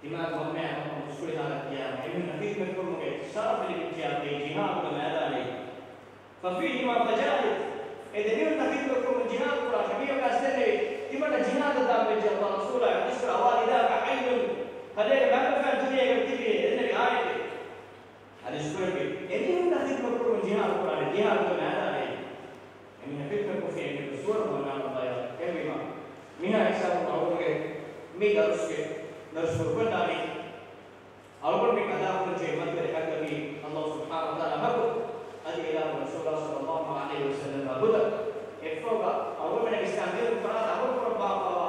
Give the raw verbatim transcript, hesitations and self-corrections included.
ތިމާގެ މަންމައާ މަންމަ މުސްކުޅި ހާލަތުގައި އެމީހުންނަށް ޚިދުމަތްކުރުމުގެ ޝަރަފު ލިބިއްޖެޔާ އެ ޖިހާދުގެ މައިދާނައި. ففيهما فجاهد، އެ ދެމީހުންނަށް ޚިދުމަތްކުރުމުން ޖިހާދު ކުރާށޭ. މިވަގާސް ދެންނެވި ތިމަންނަ ޖިހާދަށް ދާން ވެއްޖެ. ﷲ ރަސޫލާ ޙަދީޘް ކުރާ، أوالداك حي، ކަލޭގެ މަންމަފައިން ދުނިޔޭގަ ތިބީ އެދެންނެވި އާޔަތެއް. ޙަދީޘް ކުރެއްވި، އެމީހުންނަށް ޚިދުމަތް ކުރުމުން ޖިހާދު ކުރާނެ، ޖިހާދުގެ މައިދާނައި. އެމީހުން ޚިދުމަތް ކޮށްފި އެންމެ ސުވަރު މަންނާނަ ބަޔާ. އެހެންވީމާ، މިހާ އިންޝާﷲ އަޅުގަނޑުގެ މި ދަރުސްގެ، ދަރުސް ކުރުބަންދާނީ، އަޅުގަނޑުމެން އަދާކުރަންޖެހޭ މަތިވެރި ޙައްޤަކީ، ﷲ ސުބްޙާނަހޫ ވަތަޢާލާ ޙައްޤު، އަދި އިލާހު ރަސޫލާ ޞައްލަﷲ ޢަލައިހި ވަސައްލަމް ޙައްޤު. އެއަށްފަހުގަ އަޅުގަނޑުމެން އިސްލާމް ދީނު ފަރާތަށް އަމުރު ކުރައްވާފައިވާ